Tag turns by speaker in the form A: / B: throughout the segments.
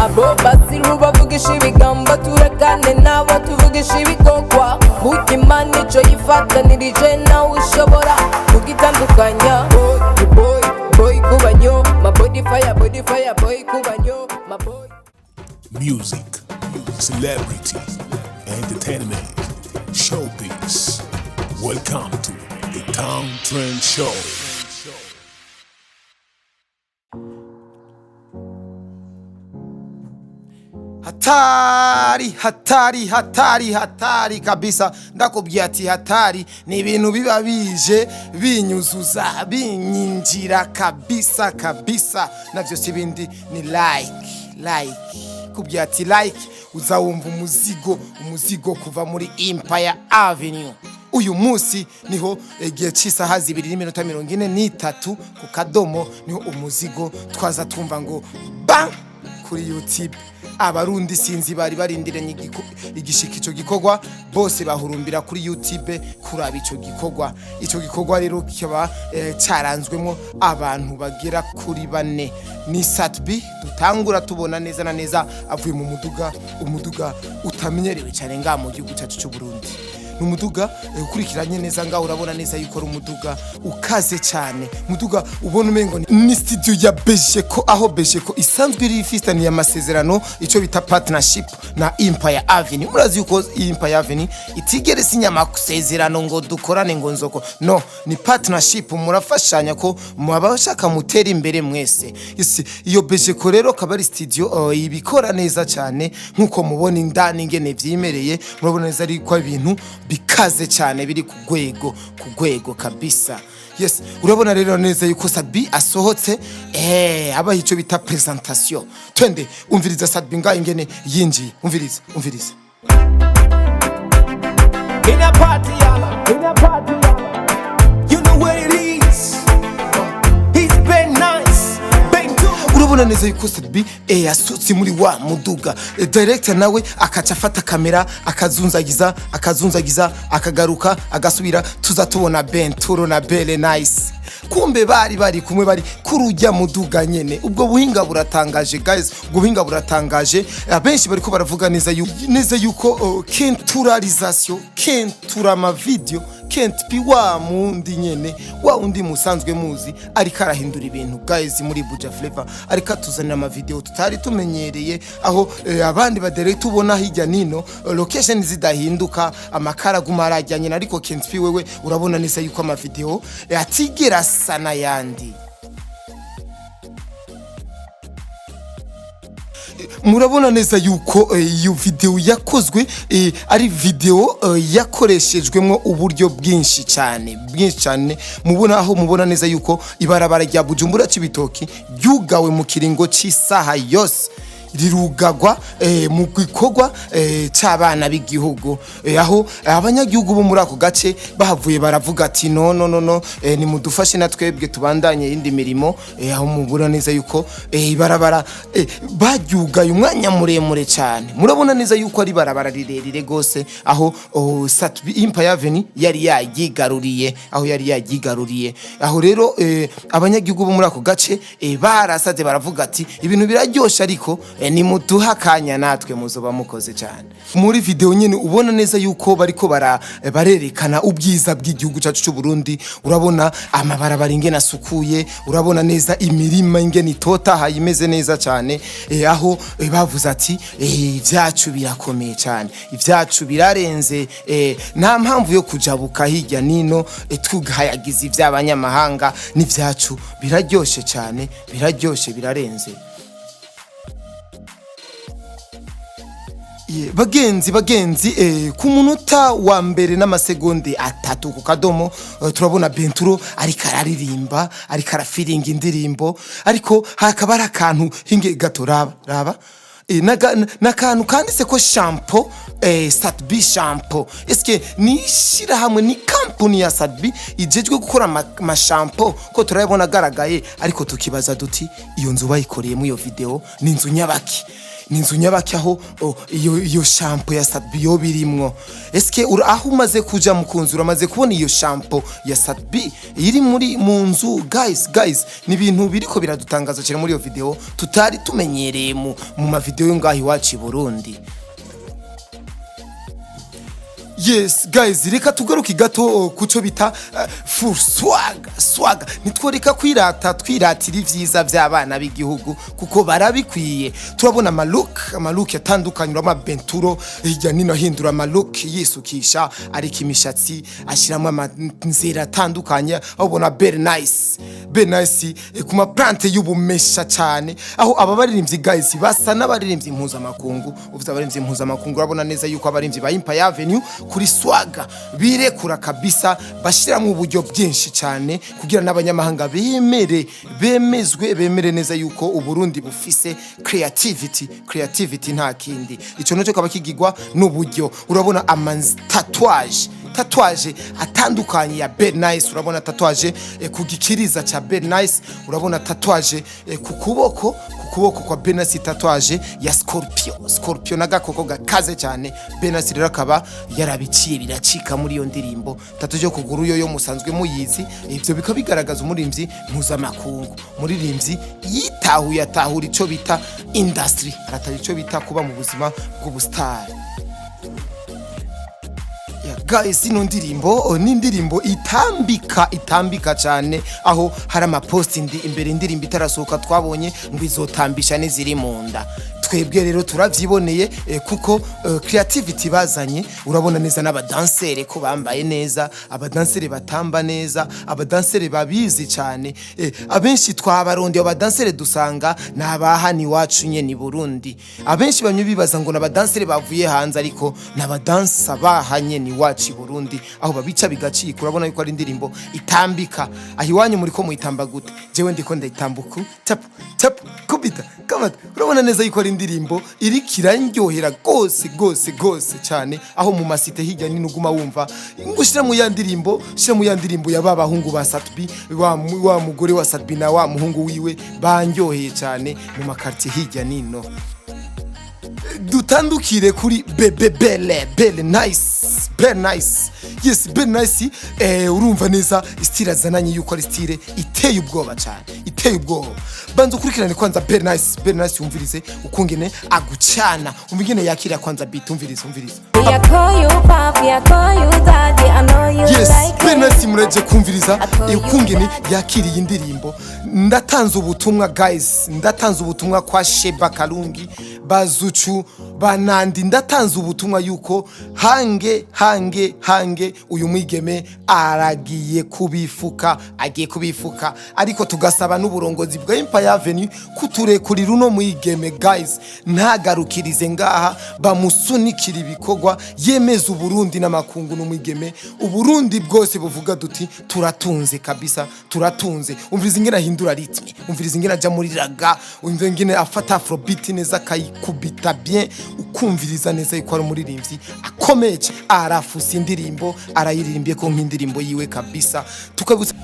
A: Abo basiru bavugisha ibigambo, turekane nabo, tuvugisha ibikorwa. Burya Imana ico yifatanirije nawe ushobora kugitandukanya. Boy boy boy kubanyo, my body fire, body fire, boy kubanyo, my boy.
B: Music, celebrity, entertainment, showbiz. Welcome to the Town Trend Show.
C: Hatari, hatari, hatari, hatari kabisa. Ndakubwiye ati hatari ni ibintu biba bije binyuzuza, binyinjira kabisa kabisa. Navyo si ibindi, ni like kubwiye ati like uzawumva umuzigo, umuzigo kuva muri Empire Avenue. Uyu munsi niho igihe cy'isaha 2:43 ku kadomo, niho umuzigo twaza twumva ngo bang kuri YouTube. Abarundi sinzi bari barindiranye igishika ico gikorwa, bose bahurumbira kuri YouTube kuraba ico gikorwa. Ico gikorwa rero kikaba caranzwemwo abantu bagera kuri bane. Ni Sat-B dutangura tubona neza na neza avuye mu muduga, umuduga utamenyerewe cyane ngaha mu gihugu cyacu cy'u Burundi. Ni umuduga ukurikiranye neza ngaho urabona neza yuko ari umuduga ukaze cyane, umuduga ubona umengo ni studio ya Bejeko, aho Bejeko isanzwe iri ifitaniye amasezerano, icyo bita partnership na Empire Avenue. Murazi yuko Empire Avenue itigera isinya amasezerano ngo dukorane ngo nzoko, no ni partnership, murafashanya ko mwabashaka mutera imbere mwese. Isi iyo Bejeko rero akaba ari studio ibikora neza cyane, nkuko mubona indani ingene vyimereye, murabona neza ariko ibintu bikaze cyane biri ku rwego, ku rwego kabisa. Yes, urabona rero neza yuko Sat-B asohotse, abaha icyo bita presentation. Twende umviriza Sat-B ngaho ingene yinjiye, umviriza, umviriza.
D: In a party, y'all. In a party, y'all. You know what it is. It's been nice, been good.
C: Urabona neza yuko Sat-B yasutse muri wa muduga. Director nawe akaca afata kamera akazunzagiza, akazunzagiza, akagaruka, agasubira, tuza tubona Benturo na Belle Nice, kumbe bari bari kumwe, bari kurujya muduga nyene. Ubwo buhinga buratangaje guys, ubwo buhinga buratangaje. Abenshi bariko baravuga neza yuko, neza yuko kenturalisation, kentura ama video, Kent P wa mundi nyene, wa undi musanzwe muzi, ariko arahindura ibintu guys muri Buja Flavor, ariko atuzanira ama video tutari tumenyereye, aho abandi badere tubona hirya nino location zidahinduka, amakara aguma arajyanye, ariko Kent P wewe urabona neza yuko ama video atigera asa n'ayandi. Murabona neza yuko iyo video yakozwe ari video yakoreshejwemo uburyo bwinshi cyane, bwinshi cyane. Mubona aho mubona neza yuko ibarabara rya Bujumbura Cibitoki ryugawe mu kiringo cy'isaha yose, rirugagwa mu gikorwa c'abana b'igihugu, aho abanyagihugu bo muri ako gace bahavuye baravuga ati no no no no, nimudufashe na twebwe tubandanye indi mirimo. Aho mubona neza yuko ibarabara baryugaye umwanya muremure cyane. Murabona neza yuko ari barabara rirerire gose, aho Sat-B Empire Avenue yari yayigaruriye, aho yari yayigaruriye. Aho rero abanyagihugu bo muri ako gace barasaze baravuga ati ibintu biraryoshe, ariko nimuduha akanya natwe muzoba mukoze cyane. Muri video nyene ubona neza yuko bariko barerekana ubwiza bw'igihugu cyacu cy'u Burundi. Urabona amabarabara ingene asukuye, urabona neza imirima ingene itotahaye imeze neza cyane, aho bavuze ati ibyacu birakomeye cyane, ibyacu birarenze, nta mpamvu yo kujabuka hirya nino, tugahayagiza iby'abanyamahanga, n'ibyacu biraryoshe cyane, biraryoshe, birarenze. Bagenzi, bagenzi, ku munota wa mbere n'amasegonde 3 ku kadomo, turabona Benturo ariko araririmba, ariko arafiringa indirimbo, ariko hakaba ari akantu hinge gato, raba raba. N'akantu kanditse ko shampoo, Sat-B shampoo. Eske ni ishirahamwe, ni kampuni ya Sat-B ijejwe gukora amashampo ko turayabona agaragaye, ariko tukibaza duti iyo nzu bayikoreyemo iyo video ni inzu nyabaki? Ni inzu nyabaki aho, oh, iyo shampoo ya Sat-B yo birimwo? Eske aho umaze kuja mukunzi, uramaze kubona iyo shampoo ya Sat-B iri muri mu nzu? Guys, guys, ni ibintu biriko biradutangaza cyane muri iyo video tutari tumenyereye mu mavideo yo ngaho iwacu i Burundi. Yes guys, reka tugaruke gato kuco bita full swag. Swag nitworeka kwirata, twiratira ivyiza vy'abana b'igihugu kuko barabikwiye. Turabona amalook, amalook yatandukanye. Urabona Benturo hirya nino ahindura amalook, yisukisha, ariko imishatsi ashiramo amanzira atandukanye, aho ubona very nice, very nice, ku maplante y'ubumesha cyane, aho aba baririmbyi guys basa n'abaririmbyi mpuzamakungu. Uvuze abaririmbyi mpuzamakungu, urabona neza yuko abaririmbyi ba Empire Avenue kuri swaga birekura kabisa, bashyiramo uburyo bwinshi cyane kugira n'abanyamahanga bemere, bemezwe, bemere neza yuko Uburundi bufise creativity. Creativity nta kindi, ico nacyo kaba kigigwa n'uburyo. Urabona ama tatouage, tatouage atandukanye ya Bell Nice. Urabona tatouage ku gikiriza cha Bell Nice. Urabona tatouage ku kuboko, ku kuboko kwa Bell Nice, tatouage ya Scorpio. Scorpio n'agakoko gakaze cyane. Bell Nice rero akaba yarabiciye biracika muri iyo ndirimbo. Tatouage yo kuguru yo musanzwe muyizi. Ibyo bikaba bigaragaza umuririmbyi mpuzamakungu, umuririmbyi yitahuye, atahura ico bita industry, aratahura ico bita kuba mu buzima bw'ubustar. Yeah, guys, ino ndirimbo, oh, ni indirimbo itambika, itambika cyane, aho hari amaposti ndi imbere indirimbo itarasohoka twabonye ngo izotambisha n'iziri mu nda. Twebwe rero turavyiboneye, kuko creativity bazanye, urabona neza n'abadansere ko bambaye neza, abadansere batamba neza, abadansere babizi cyane. Abenshi twabarondeye abadansere dusanga ni abahani iwacu nyene i Burundi. Abenshi bamwe bibaza ngo n'abadansere bavuye hanze, ariko n'abadansa bahanye ni iwacu i Burundi, aho babica bigacika. Urabona yuko ari indirimbo itambika. Aho iwanyu muri ko muyitamba gute? Jewe ndiko ndayitambuka tapu tapu, kubita kamata. Urabona neza yuko ari indirimbo iriko irandyohera gose gose gose cyane, aho mu masite hirya nino uguma wumva ngo shira mu ya ndirimbo, shira mu ya ndirimbo ya ba bahungu ba Sat-B, wa mugore wa Sat-B na wa muhungu wiwe banyoheye cyane mu makartie hirya nino. Dutandukire kuri bebe bele bele nice, bele nice. Yes, bele nice. Urumva neza style azananye yuko ari style iteye ubwoba cyane, iteye ubwoba. Banza ukurikirane kwanza bele nice, bele nice, umvirize ukungene agucana, umva ingene yakira kwanza beat. Umvirize, umvirize.
A: I call you papi, I call you daddy, I know you
C: Yes,
A: like
C: bele
A: it.
C: nice, muraje kumviriza ukungene yakiriye indirimbo. Ndatanze ubutumwa guys, ndatanze ubutumwa kwa Sheba Kalungi, Bazucu, Banandi. Ndatanze ubutumwa yuko hange hange hange uyu mwigeme aragiye kubifuka, agiye kubifuka. Ariko tugasaba n'uburongozi bwa Empire Avenue kuturekurira uno mwigeme guys, ntagarukirize ngaha, bamusunikira ibikorwa, yemeza Uburundi n'amakungu. N'umwigeme Uburundi bwose buvuga duti turatunze kabisa, turatunze. Umviriza ingene ahindura rythme, umviriza ingene aja muri ragga, umviriza ingene afata afrobeat neza akayikubita bien, ukumviriza neza yuko ari umuririmbyi akomeye cyane. Arafusa indirimbo, arayiririmbiye ko nk'indirimbo yiwe kabisa. Tukabutsa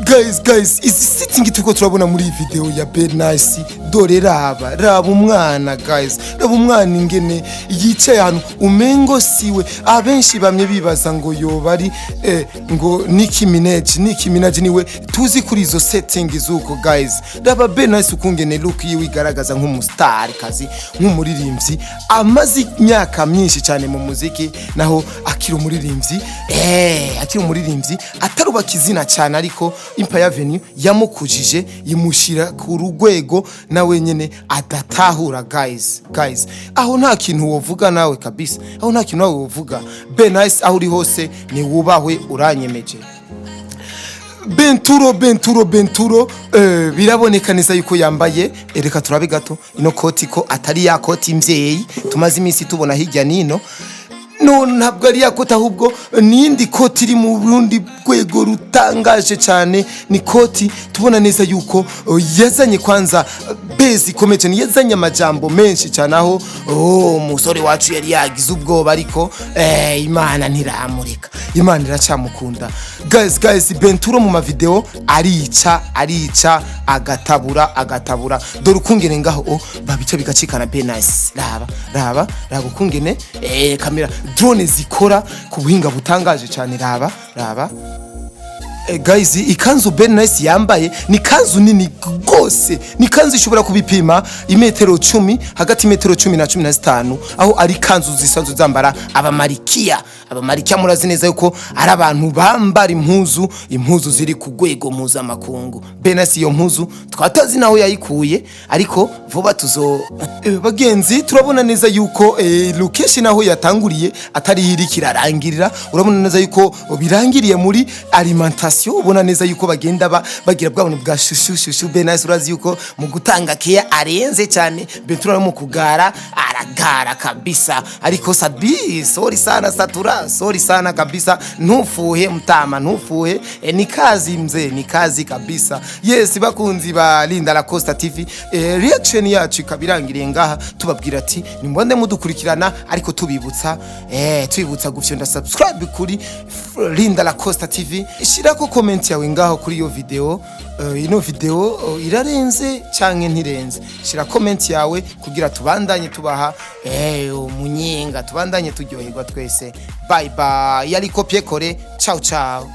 C: guys, guys, izi setting turiko turabona muri iyi video ya Bernice, dore raba, raba umwana guys, raba umwana ingene yicaye ahantu umengo siwe. Abenshi bamye bibaza ngo yoba ari ngo Nicki Minaj. Nicki Minaj niwe tuzi kuri izo setting zuko. Guys, raba Bernice ukungene look yiwe igaragaza nk'umustar kazi, nk'umuririmbyi amaze imyaka myinshi cyane mu muziki, naho akiri umuririmbyi, akiri umuririmbyi atarubaka izina cyane, ariko Empire Avenue yamukujije, imushyira ku rwego nawe nyene adatahura. Guys, guys, aho nta kintu wovuga nawe kabisa, aho nta kintu nawe wovuga. Be nice, aho uri hose ni wubahwe, uranyemeje. Benturo, Benturo, Benturo, biraboneka neza yuko yambaye, reka turabe gato ino koti ko atari ya koti imvyeyi tumaze iminsi tubona hirya nino. No, ntabwo ari ya koti, ahubwo n'iyindi koti iri mu rundi rwego rutangaje cyane. Ni koti tubona neza yuko yazanye kwanza bezi ikomeye cyane, yazanye amajambo menshi cyane, aho umusore wacu yari yagize ubwoba, ariko Imana ntiramureka, Imana iracamukunda. Guys, guys, Benturo mu mavideo arica, arica, agatabura, agatabura. Dore ukungene ngaho babica bigacikana. Be nice, raba, raba, raba ukungene kamera drone zikora ku buhinga butangaje cyane. Raba, raba. Guys, ikanzu Ben Nice yambaye ni kanzu nini rwose, ni kanzu ishobora kubipima imetero 10, hagati imetero 10 na 15, aho ari kanzu zisanzwe zambara abamarikiya. Abamarikiya murazi neza yuko ari abantu bambara impuzu ziri ku rwego mpuzamakungu. Ben Nice iyo mpuzu twatazi naho yayikuye, ariko vuba tuzo bagenzi, turabona neza yuko location aho yatanguriye atari iri kirarangirira. Urabona neza yuko birangiriye muri alimentation. Ubona neza yuko bagenda bagira bwa buntu bwa shushu shushu. Ben Nice urazi yuko mu gutanga keya arenze cyane. Bentura mu kugara aragara kabisa, ariko Sabi, sorry sana, Satura, sorry sana kabisa, ntufuhe mtama, ntufuhe. Ni kazi mzee, ni kazi kabisa. Yes, bakunzi ba Linda la Costa TV, reaction yacu ikabirangiriye ngaha. Tubabwira ati nimbonde mudukurikirana, ariko tubibutsa gufyonda subscribe kuri Linda la Costa TV. Shirako comment yawe ngaho kuri iyo video. Ino video irarenze canke ntirenze? Shira comment yawe kugira tubandanye tubaha umunyenga, tubandanye turyoherwa twese. Bye bye, yari copier coller. Ciao ciao.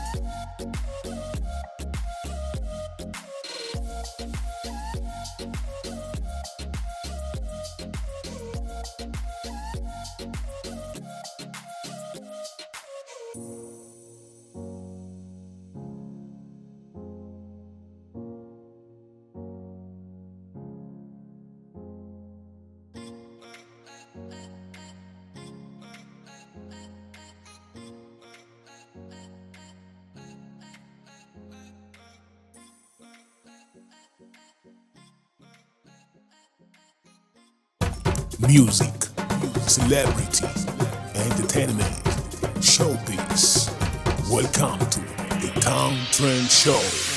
B: Music, celebrity, entertainment, showbiz. Welcome to the Town Trend Show.